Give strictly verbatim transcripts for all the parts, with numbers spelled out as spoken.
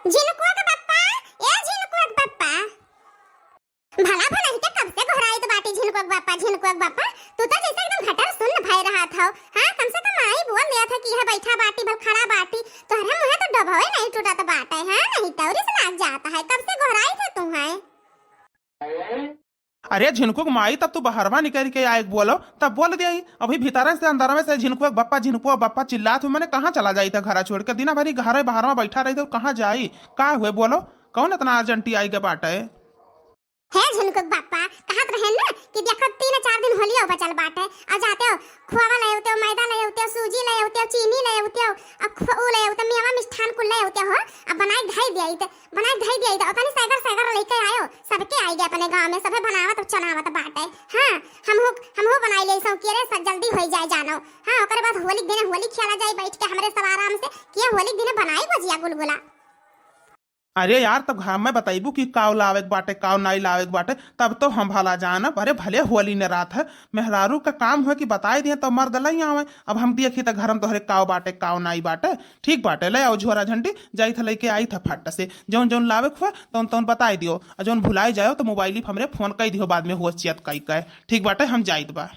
झिनकुआ के बप्पा, ए झिनकुआ के बप्पा। भला भला ही के कब से गोहराइत बाटी, झिनकुआ के बप्पा, झिनकुआ के बप्पा। तू तो जैसे एकदम घटर सुन्न भय रहत हौ। हाँ, कम से कम आई बोल देत है कि यह बैठा बाटी, भल खड़ा बाटी। तोहरे मुँहे तो डोभवे नहीं टूटत बाटे, हाँ, नहीं तौरी से लाग जाता है। कब से गोहराइत है तू है? अरे झिनकू के माई, तब तू बहरवा निकल के आए के बोलो, तब बोल दिया ही। अभी भीतरे से अंदर में से झिनकुआ के बप्पा, झिनकुआ बप्पा चिल्लात हुई, मने कहाँ चला जाई था घरा छोड़ के? दिना भरी घरे बहरवा बैठा रही तो कहाँ जाई? का हुए बोलो, कौन इतना अर्जेंटी आई के बाटे? हे झिनकू के बप्पा, कहत रहे ना कि देखो तीन चार दिन होलियो बचल बाटे, और जाते हो खोवा ले अउते हो, मैदा ले अउते हो, सूजी ले अउते हो, चीनी ले अउते हो, और खो-, ऊ ले अउते हो, मेवा मिष्ठान कुल ले अउते हो, अब बनाए धई दिया ही ते। बनाए धई दिया ही तो ओतनी सैगर सैगर लइके आयो, सबके आई गए अपने गाँव में, सभे बनावत चनावत बाटे। हाँ, हमहू, हमहू बनाई ले सौ कि रे, सब जल्दी होई जाए जानो। हाँ, ओकरे बाद होली के दिने होली खेला जाए बैठ के हमरे सब आराम से, कि होली के दिने बनाई गोजिया गुलगुला। अरे यार, तब घर में बताइबू कि काव लावे के बाटे, काव नाई लावे के बाटे, तब तो हम भला जानब। अरे भले होली ने रात है, मेहरारू का काम हुए कि बताई दिए तो मर्द लई आवे। अब हम देखी त घर में तोहरे काव बाटे, काव नाई बाटे। ठीक बाटे, ले आओ झोरा झंटी, जाई था लेके आई था फट से। जौन जौन लावे के हुआ, तौन तौन बताई दियो। और जौन भुलाई जाओ तो मोबाइल पर हमरे फोन कर दियो बाद में, होशियत कई कहे। ठीक बाटे, हम जाइत बा।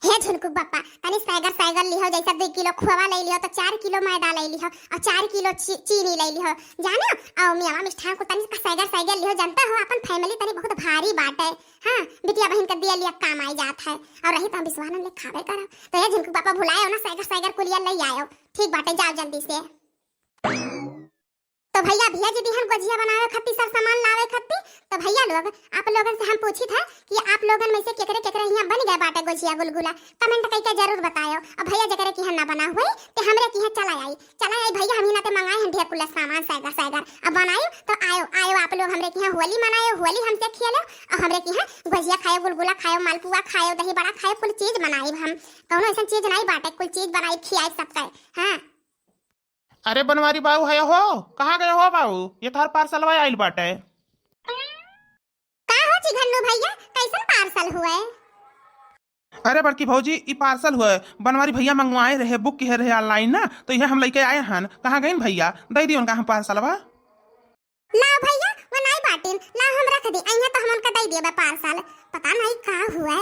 हे झुनकू बप्पा, तनी सैगर सैगर लिहो, जैसे दो किलो खोवा ले लिहो, तो चार किलो मैदा ले लिहो, और चार किलो ची-, चीनी ले लिहो, जानो? और मेवा मिष्ठान को तनी का सैगर सैगर लिहो, जानते हो अपन फैमिली तनी बहुत भारी बाटे। हाँ, बिटिया बहन का दिया लिया काम आई जात है, और रही तो हम बिस्वानन ले खाबे करब। तो ये झुनकू बप्पा भुलाए हो ना, सैगर सैगर कुलिया ले आयो। ठीक बाटे, जाओ जल्दी से। तो भैया, भैया जी दिहन गोजिया बनावे खातिर सब सामान लावे खातिर। तो भैया लोग, आप लोगन से हम पूछी था कि आप लोगन में से केकरे केकरे हियाँ बन गए बाटे गोजिया गुलगुला, कमेंट करके जरूर बतायो। अब भैया जेकरे किहाँ ना बना हुए, ते हमरे किहाँ चला आई, चला आई भैया, हम ही ना ते मंगाए हैं ढेर कुल सामान सैगर सैगर। अब बनायो तो आयो, आयो आप लोग हमरे किहाँ होली मनायो, होली हमसे खेलो, और हमरे किहाँ गोजिया खायो, गुलगुला खायो, मालपुआ खायो, दही बड़ा खायो, कुल चीज बनाई हम। कौनो ऐसा चीज नहीं बाटे, कुल चीज बनाई खियाई सबके। हाँ। अरे बनवारी बाबू, है हो? कहाँ गए हो बाबू? ये तोहर पार्सलवा आइल बाटे। का हो चिघन्नू भैया, कैसन पार्सल हुए? अरे बड़की भौजी, ई पार्सल हुए, बनवारी भैया मंगवाए रहे, बुक किए रहे ऑनलाइन ना, तो यह हम लेके आए हन। कहाँ गइन भैया? दे दी उनका हम पार्सलवा। लाओ भैया, वो नहीं बाटिन, लाओ हम रख दी, अइहे तो हम उनका दे दिए बा पार्सल। पता नहीं का हुए।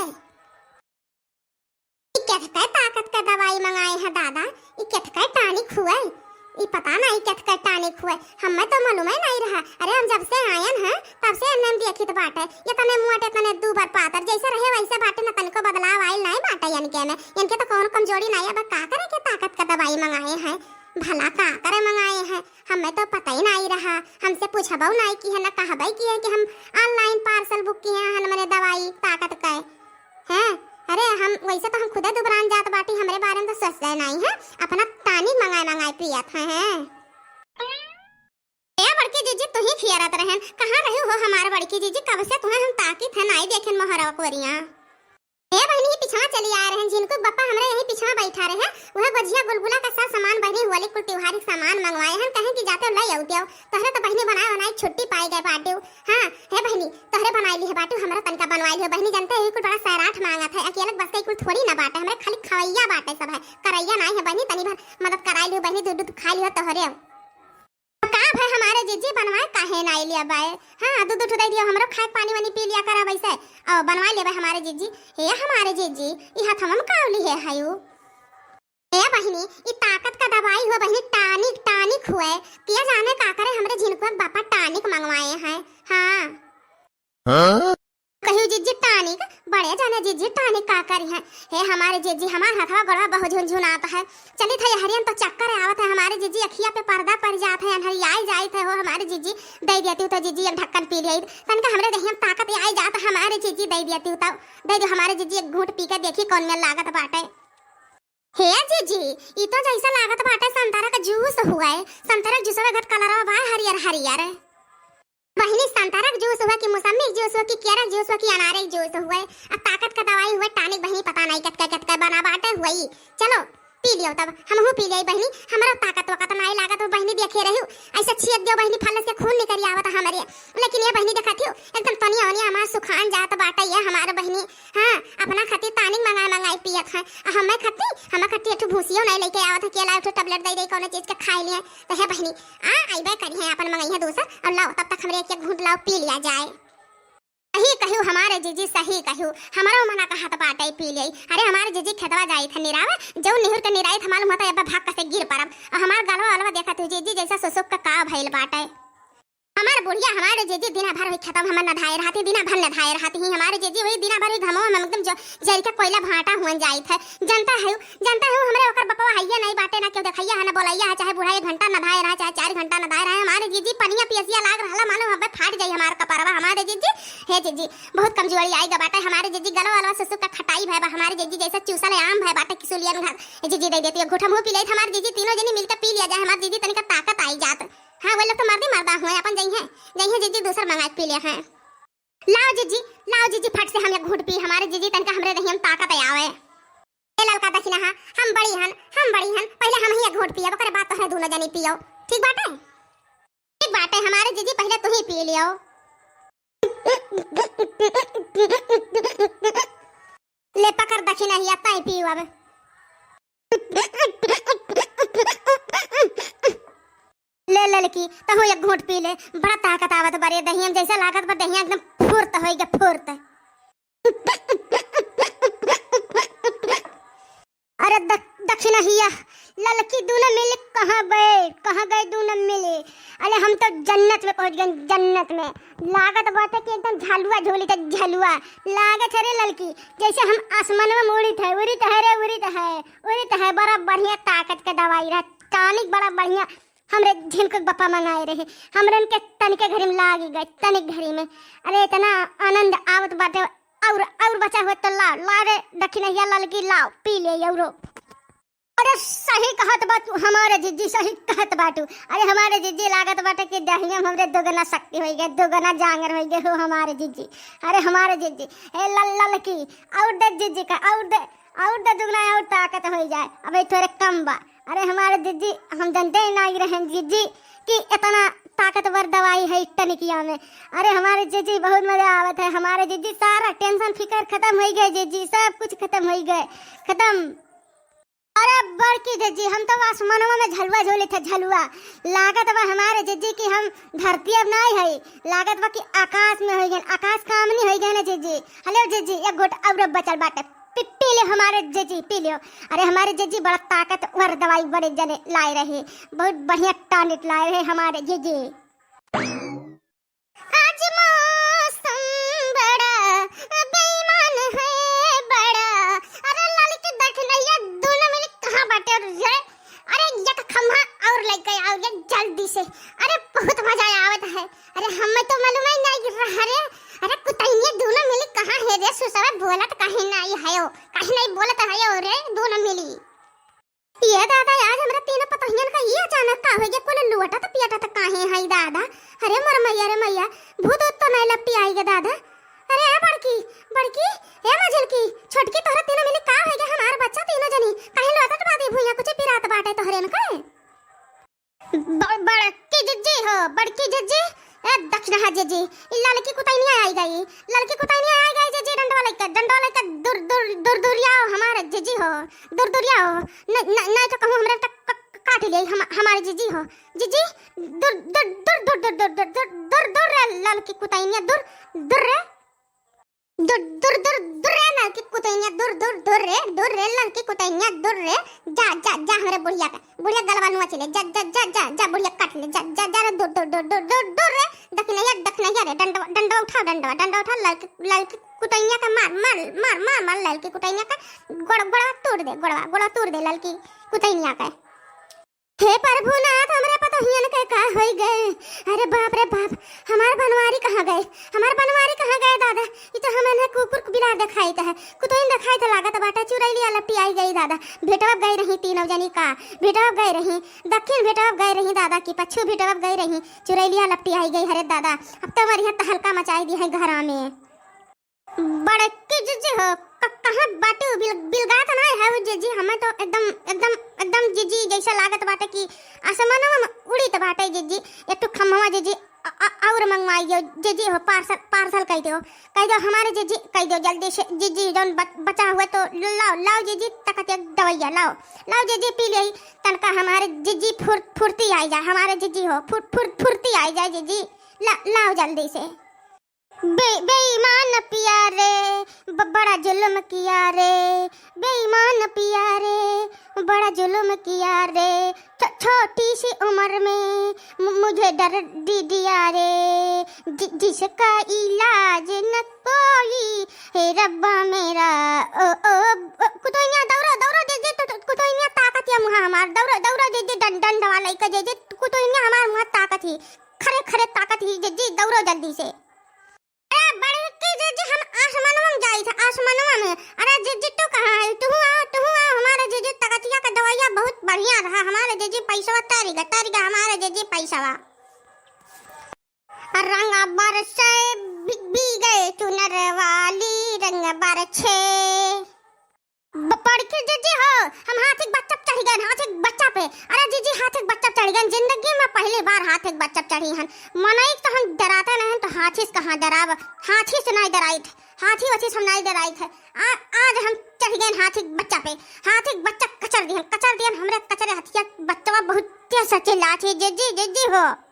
ई केतकै ताकत कै दवाई मंगाए हैं दादा, ई केतकै टॉनिक हुए, ई पता नहीं केतकै टॉनिक हुए, हमें तो मालूम ही नहीं रहा। अरे हम जब से आयन हैं तब से एमने हम देखित बाटे, ये तने मोटे तने दू बार पातर, जैसे रहे वैसे बाटे, न तनिको बदलाव आइल नहीं बाटे इनके में। इनके तो कौन कमजोरी नहीं, अब का करे के ताकत कै दवाई मंगाए हैं, भला का करे मंगाए हैं, हमें तो पता ही नहीं रहा, हमसे पूछबो नहीं की है, न कहबे की है कि हम ऑनलाइन पार्सल बुक किए हैं, मने दवाई ताकत कै। हैं? अरे हम वैसे तो हम खुदे दुबरान जात बाटी, हमरे बारे में तो सोचते नहीं है, अपना टॉनिक मंगाए मंगाए पियत हैं, हैं? ए बड़की जीजी, तू ही खियारत रहन, कहाँ रही हो हमार बड़की जीजी? कब से तुम्हें हम ताकित है, नाई देखेन मोहरवा कोरिया। ए बहिनी, ही पिछवा चली आए रहन, झिनकू बप्पा हमरे यही पिछवा बैठा रहे, वह गोजिया गुलगुला का सब सामान बहिनी होली कुल त्योहारी सामान मंगवाए हन, कहें कि जाते ले आउते हो। तोहरे तो बहिनी बनाए बनाए छुट्टी पाई गए बाटू। हाँ, हे बहिनी, तोहरे बनाई ली है बाटू, हमरा तनका बनवाई लियो बहिनी, जानते ही कुल बड़ा सैराट मांगत है, अकेले बस के कुल थोड़ी ना बाटे, हमरे खाली खवैया बाटे सब है, करैया नाई है बहिनी, तनी भर मदद कराई लियो बहिनी, दूध दूध खा लियो तोहरे। का भाई हमारे जीजी बनवाए काहे नाई लिया बाए? हाँ, दूध दूध दे दियो, हमरो खाए पानी वानी पी लिया करा वैसे। और बनवाए लेबे हमारे जीजी। हे हमारे जीजी, ई हथवा में कावली है हयू। ए बहिनी, ई ताकत का दवाई हो बहिनी, टॉनिक, टॉनिक हुए। किया जाने का करे, हमरे झिनकुआ के बापा टॉनिक मंगवाए हैं। हाँ। हाँ? कहियो जीजी टॉनिक, बड़े जाने जीजी टॉनिक का करी हैं। हे हमारे जीजी, हमार हथवा गोड़वा बहुत झुनझुनात है। चली था यहरियन तो चक्कर आवत है, हमारे जीजी अखिया पे पर्दा पड़ जात है, अनहरियाई जाइत है हो हमारे जीजी। दे देती तो जीजी एक ढक्कन पी लेइत, तनका हमरे देहिया में ताकत आई जात है हमारे जीजी, दे देती तो। दे दो हमारे जीजी, एक घूंट पी के देखी कौन में लागत बाटे। हे जीजी, ई तो जैसा लागत बाटे संतरा का जूस हुए। संतरा का जूस में घट कलरवा बा हरियर हरियर। बहिनी संतरा का जूस हुए कि मौसम्मी का जूस हुए कि केरा का जूस हुए कि अनारे का जूस हुए, अब ताकत का दवाई हुए, टॉनिक बहिनी पता नहीं कतका कतका बना बाटे हुई। चलो पी लियो तब, हमहू पी लियो बहिनी, हमरा ताकत वकत नहीं लागत हो बहिनी, देखे रहियो ऐसा छियत दियो बहिनी, फल से खून निकल आवत हमरे। लेकिन ये बहिनी देखत हो एकदम तनिया ओनिया हमार सुखान जात बाटे ये हमार बहिनी। हाँ, अपना खातिर टॉनिक मंगाए मंगाए पियत आ हमें खत्ती, हमें खत्ती एक ठो भूसियो नहीं लेके आवत है, के लाओ एक ठो tablet दे दे, कौनो चीज के खाए लिए। तो हे बहिनी, आ, अइबे करी है, अपन मंगई है दूसर, और लाओ, तब तक हमरे एक, एक घूंट लाओ, पी लिया जाए। सही कहियो हमारे जीजी, सही कहियो, हमरो मना कहत बाटे पी लेई। अरे हमारे जीजी खेतवा जाई थे निरावे, जौ निहुर के निराई थे मालूम होता, अब्बे भाग कसे गिर परब। और हमार गलवा अलवा देखत हो जीजी, जैसा सुसुक का का भइल बाटे। हमार बुढ़िया, हमारे जीजी दिना भर हुई खेतवा में नधाए रहती, दिना भर नधाए रहती ही। हमारे जीजी हुई दिना भर हुई घमवा में एकदम ज-, जर के कोयला भाटा हुअन जाई थे। जनता है, जनता है, हमरे ओकर बपवा हइये नहीं बाटे, ना केहू देखइया है, ना बोलइया है, चाहे बुढ़ा एक घंटा नधाए रहा, चाहे चार घंटा नधाए रहा। हमारे जीजी पनिया पियसिया लाग रहला, मालूम हवे फाट जाई हमार कपरवा। हमारे जीजी, हे जीजी, बहुत कमजोरी आई गा बाटे। हमारे जीजी गलवा अलवा सुसुक का खटाई भय बा। हमारे जीजी जैसे चूसल आम भय बाटे किसुलियन घर। ए जीजी दे देती है घुट, हमहू पी लेत। हमारे जीजी तीनों जनी मिलके पी लिया जाए। हमारे जीजी तनिका ताकत आई जात। हाँ, वो लोग तो मर्दे मर्दा हुए, अपन जइहें, जइहें जीजी दूसर मंगाए पी ले हैं। लाओ जीजी, लाओ जीजी, फट से हम एक घूंट पी, हमारे जीजी तनिका हमरे देहिया में ताकत आवे। ए ललका दखिनहा, हम बड़ी हन, हम बड़ी हन, पहिले हमही एक घूंट पियब, ओकरे बाद तोहरे दूनो जनी पियो। ठीक बाटे? ठीक बाटे, हमारे जीजी पहिले तू ही पी लियो। ले पकड़ दखिनहिया, तैं पियो अब। ले ललकी, तहूँ एक घूंट पी ले, बड़ा ताकत आवत बा रे दहिया में, जैसे लागत बा दहिया एकदम फुर्त होई गे, फुर्त। अरे द-, दखिनहिया, ललकी दूनो मिली कहाँ गए, कहाँ गए दूनो मिली? अरे हम तो जन्नत में पहुँच गए, जन्नत में। लागत बाटे कि एकदम झलुआ झूली थे, झलुआ। लागत है रे ललकी, जैसे हम आसमान में उड़ित है, उड़ित है रे, उड़ित है, उड़ित है। बड़ा बढ़िया ताकत के दवाई रहा, tonic बड़ा बढ़िया। हमरे झिनकुक बप्पा मंगाए रहे, हमरन के तनिके घड़ी में लाग गए, तनिक घड़ी में। अरे इतना आनंद आवत बाटे, और, और बचा हुआ तो लाओ, लाओ रे दखिनहिया ललकी, लाओ, पी ले औरो। अरे सही कहत बा तू हमारे जिज्जी, सही कहत बा तू। अरे हमारे जिज्जी लागत बाटे कि दहिया में हमरे दुगना शक्ति होई गए, दुगना जांगर होई गए हो हमारे जिज्जी। अरे हमारे जिज्जी, ए लल-, ललकी, और दे जिज्जी का, और दे, और दे दुगना और ताकत होई जाए। अबे थोड़े कम बा। अरे हमारे जिज्जी, हम जनते ही नाई रहेन जिज्जी कि इतना ताकतवर दवाई है इस टनिकिया में। अरे हमारे जिज्जी बहुत मजा आवत है, हमारे जिज्जी सारा tension फिकर खतम होई गए जिज्जी, सब कुछ खतम होई गए, खतम। अरे बड़की जिज्जी, हम तो आसमानवा में झलुआ झूले थे, झलुआ। लागत बा हमारे जिज्जी कि हम धरती अब नाई है, लागत बा कि आकाश में होई गए, आकाश कामनी होई गए ना जिज्जी। हले जिज्जी, एक घोट और बचल बाटे। पी, पी ले हमारे जीजी, पी लियो। अरे हमारे जीजी बड़ा ताकतवर दवाई बड़े जने लाए रहे, बहुत बढ़िया tonic लाए रहे हमारे जीजी। आज मौसम बड़ा बेईमान है, बड़ा। अरे ललकी दखिनहिया दूनो मिली कहाँ बाटे रे? अरे एक खम्हा और लेके आओ ये जल्दी से। अरे बहुत मजा आवत है। अरे हमें तो मालूम ही नहीं रहा रे। अरे कुतैनिया दूनो मिली कहाँ है रे सुसवा, बोलत काहे नहीं है ओ, काहे नहीं बोलत है ओ रे दूनो मिली। ये दादा, आज हमरा तीनों पतोहियन का ये अचानक का हो गया, कोनो लुअटा तो पियटा तो काहे है दादा। अरे मोर मैया रे मैया, भूत ऊत तो नहीं लपटी आई गे दादा। अरे ए बड़की, बड़की, ए मझिलकी, छोटकी, तोहरा तीनों मिली का हो गया, हमार बच्चा तीनों जनी काहे लुअटा बादी भुइया कुछ पिरात बाटे तोहरे न के? ब-, बड़की जिज्जी हो, बड़की जिज्जी, ए दखिनहा जिज्जी, ई ललकी कुतैनिया आई गई, ललकी कुतैनिया आई गई जिज्जी, डंडवा लेके, डंडवा लेके दूर, दूर, दूर, दूरिया हो हमारे जिज्जी हो, दूर, दूरिया हो, न-, न-, नहीं तो कहूँ हमरे तक क-, क-, काट ले हम, हमारे जिज्जी हो, जिज्जी, दूर, दूर, दूर रे ललकी कुतैनिया, दूर, दूर रे। दूर, दूर, दूर, दूर रे ललकी कुतैनिया, दूर, दूर, दूर रे, दूर रे ललकी कुतैनिया, दूर रे। जा, जा, जा हमरे बुढ़िया का, बुढ़िया गलवा नोच ले, जा, जा, जा, जा, जा बुढ़िया काट ले, जा, जा, जा रे, दूर, दूर, दूर रे। दखिनहिया, दखिनहिया रे, डंडवा, डंडवा उठाओ, डंडवा, डंडवा उठाओ, ललकी, ललकी कुतैनिया का मार, मार, मार, मार, मार ललकी कुतैनिया का, गोड़, गोड़वा तोड़ दे, गोड़वा, गोड़वा तोड़ दे ललकी कुतैनिया का। हे प्रभुनाथ, हमरे पतोहियन के का होई गए? अरे बाप रे बाप, हमार बनवारी कहाँ गए? हमार बनवारी कहाँ गए दादा? ई तो हमन है कुकुर बिलार देखाइत है, कुतोहिन देखाइत लागत बाटे, चुरैलिया लपटी आई गई दादा। भेटवा गई रही तीनों जनी का, भेटवा गई रही, दक्षिण भेटवा गई रही दादा की, पच्छू भेटवा गई रही, चुरैलिया लपटी आई गई। अरे दादा, अब तो हमारे यहाँ तहलका मचाई दी है घरा में। बड़की जिज्जी हो, क-, कहाँ बाटू? बिल-, बिलगात ना है वो जिज्जी, हमें तो एकदम, एकदम, एकदम जिज्जी जैसा लागत बाटे कि आसमानवा में उड़ित बाटे जिज्जी। एक ठो खम्भवा जिज्जी अ-, और मंगवाइयो जीजी हो, पार्सल, पार्सल कइ दियो, कइ दियो हमारे जीजी, कइ दियो जल्दी से जीजी, जौन बच-, बचा हुआ तो लाओ, लाओ जीजी, तकतिया दवइया लाओ, लाओ जीजी, पी लेई, तनका हमारे जीजी फुर-, फुर्ती आइ जाए, हमारे जीजी हो, फुर-, फुर-, फुर्ती आइ जाए जीजी, ला-, लाओ जल्दी से। बे-, बेईमान पिया रे, ब-, बड़ा जुल्म किया रे, बेईमान पिया रे, बड़ा जुल्म किया रे। छ-, छोटी सी उम्र में मु-, मुझे दर्द दि-, दिया रे। जि-, जिसका इलाज न कोई, हे रब्बा मेरा, ओ, ओ, ओ, कुतुइया दौड़ो, दौड़ो, जे, जे, तु-, तु-, कुतुइया ताकत या मुहा हमार, दौड़ो, दौड़ो, जे, जे, डं-, डंडवा लइके, जे, जे, कुतुइया हमार मुहा ताकत ही, खरे, खरे ताकत ही, जे, जे, दौड़ो जल्दी से। अरे बड़की जीजी, हम आसमानवा में जाई था, आसमानवा में। अरे जीजी, तू कहाँ है? तू आओ, तू आओ, हमारे जीजी तकतिया का दवइया बहुत बढ़िया रहा, हमारे जीजी पैसवा तरिगा, तरिगा हमारे जीजी पैसवा। रंग बरसे भी-, भीगे चुनर वाली, रंग बरसे। ब-, बड़की जीजी हो, हम हाथी के बच्चा पे चढ़ि गएन, हाथी के बच्चा पे। अरे जीजी, हाथी के बच्चा पे चढ़ि गएन, जिंदगी में पहली बार हाथी के बच्चा पे चढ़ी हन। मनई के तो हम डराते नहीं, तो हाथी से कहाँ डराब, हाथी से नहीं डराइत, हाथी वाथी से हम नहीं डराइत है। आ, आज हम चढ़ि गएन हाथी के बच्चा पे, हाथी के बच्चा कचर दिहन, कचर दिहन, हमरे कचरे हथिया बच्चवा बहुत तेज से चिल्लात है, जीजी, जीजी हो।